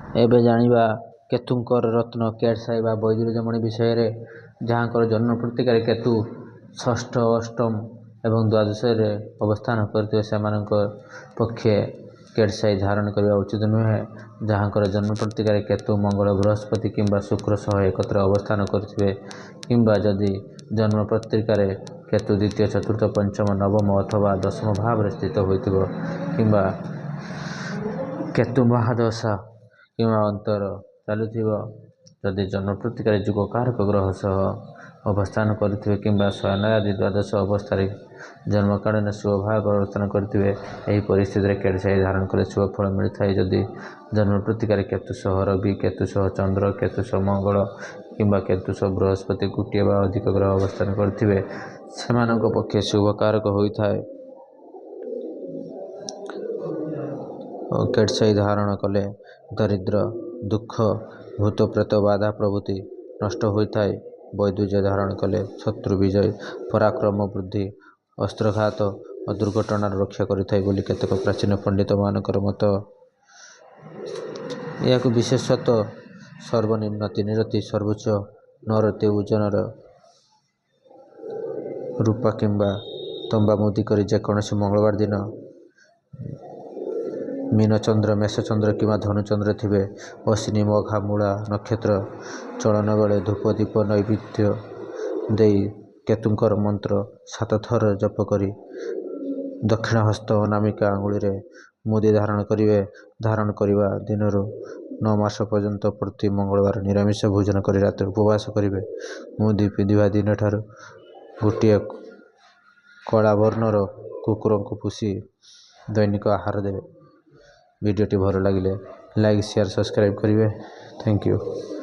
ଏବେ ଜାଣିବା କେତୁଙ୍କର ରତ୍ନ କେଡସାଇ ବା ବୈଦୁର୍ଯ୍ୟମଣି ବିଷୟରେ। ଯାହାଙ୍କର ଜନ୍ମପତ୍ରିକାରେ କେତୁ ଷଷ୍ଠ, ଅଷ୍ଟମ ଏବଂ ଦ୍ୱାଦଶରେ ଅବସ୍ଥାନ କରିଥିବେ, ସେମାନଙ୍କ ପକ୍ଷେ କେଡସାଇ ଧାରଣ କରିବା ଉଚିତ ନୁହେଁ। ଯାହାଙ୍କର ଜନ୍ମପତ୍ରିକାରେ କେତୁ ମଙ୍ଗଳ, ବୃହସ୍ପତି କିମ୍ବା ଶୁକ୍ର ସହ ଏକତ୍ର ଅବସ୍ଥାନ କରୁଥିବେ, କିମ୍ବା ଯଦି ଜନ୍ମପତ୍ରିକାରେ କେତୁ ଦ୍ୱିତୀୟ, ଚତୁର୍ଥ, ପଞ୍ଚମ, ନବମ ଅଥବା ଦଶମ ଭାବରେ ସ୍ଥିତ ହୋଇଥିବ, କିମ୍ବା କେତୁ ମହାଦଶା କିମ୍ବା ଅନ୍ତର ଚାଲୁଥିବ, ଯଦି ଜନ୍ମପତ୍ରିକାରେ ଯୋଗକାରକ ଗ୍ରହ ସହ ଅବସ୍ଥାନ କରୁଥିବେ, କିମ୍ବା ଶୟନାଦି ଦ୍ୱାଦଶ ଅବସ୍ଥାରେ ଜନ୍ମକାଳୀନ ଶୁଭ ଭାବରେ ଅବସ୍ଥାନ କରିଥିବେ, ଏହି ପରିସ୍ଥିତିରେ କେଡସାଇ ଧାରଣ କଲେ ଶୁଭ ଫଳ ମିଳିଥାଏ। ଯଦି ଜନ୍ମପତ୍ରିକାରେ କେତୁ ସହ ରବି, କେତୁ ସହ ଚନ୍ଦ୍ର, କେତୁ ସହ ମଙ୍ଗଳ କିମ୍ବା କେତୁ ସହ ବୃହସ୍ପତି ଗୋଟିଏ ବା ଅଧିକ ଗ୍ରହ ଅବସ୍ଥାନ କରିଥିବେ, ସେମାନଙ୍କ ପକ୍ଷେ ଶୁଭକାରକ ହୋଇଥାଏ ଓ କେଡସାଇ ଧାରଣ କଲେ ଦରିଦ୍ର, ଦୁଃଖ, ଭୂତ ପ୍ରେତ ବାଧା ପ୍ରଭୃତି ନଷ୍ଟ ହୋଇଥାଏ। ବୈଦୁର୍ଯ୍ୟ ଧାରଣ କଲେ ଶତ୍ରୁ ବିଜୟ, ପରାକ୍ରମ ବୃଦ୍ଧି, ଅସ୍ତ୍ରାଘାତ ଓ ଦୁର୍ଘଟଣାରୁ ରକ୍ଷା କରିଥାଏ ବୋଲି କେତେକ ପ୍ରାଚୀନ ପଣ୍ଡିତମାନଙ୍କର ମତ। ଏହାକୁ ବିଶେଷତଃ ସର୍ବନିମ୍ନ 3 ରତି, ସର୍ବୋଚ୍ଚ 9 ରତି ଓଜନର ରୂପା କିମ୍ବା ତମ୍ବା ମୁଦି କରି ଯେକୌଣସି ମଙ୍ଗଳବାର ଦିନ ମୀନଚନ୍ଦ୍ର, ମେଷଚନ୍ଦ୍ର କିମ୍ବା ଧନୁଚନ୍ଦ୍ର ଥିବେ, ଅଶ୍ୱିନୀ, ମଘା, ମୂଳା ନକ୍ଷତ୍ର ଚଳନ ବେଳେ ଧୂପ, ଦୀପ, ନୈବେଦ୍ୟ ଦେଇ କେତୁଙ୍କର ମନ୍ତ୍ର 7 ଥର ଜପ କରି ଦକ୍ଷିଣ ହସ୍ତ ଅନାମିକା ଆଙ୍ଗୁଳିରେ ମୁଦି ଧାରଣ କରିବେ। ଧାରଣ କରିବା ଦିନରୁ 9 ମାସ ପର୍ଯ୍ୟନ୍ତ ପ୍ରତି ମଙ୍ଗଳବାର ନିରାମିଷ ଭୋଜନ କରି ରାତିରେ ଉପବାସ କରିବେ। ମୁଦି ପିନ୍ଧିବା ଦିନଠାରୁ ଗୋଟିଏ କଳା ବର୍ଣ୍ଣର କୁକୁରଙ୍କୁ ପୋଷି ଦୈନିକ ଆହାର ଦେବେ। ଭିଡ଼ିଓଟି ଭଲ ଲାଗିଲେ ଲାଇକ୍, ସେୟାର, ସବସ୍କ୍ରାଇବ୍ କରିବେ। Thank you.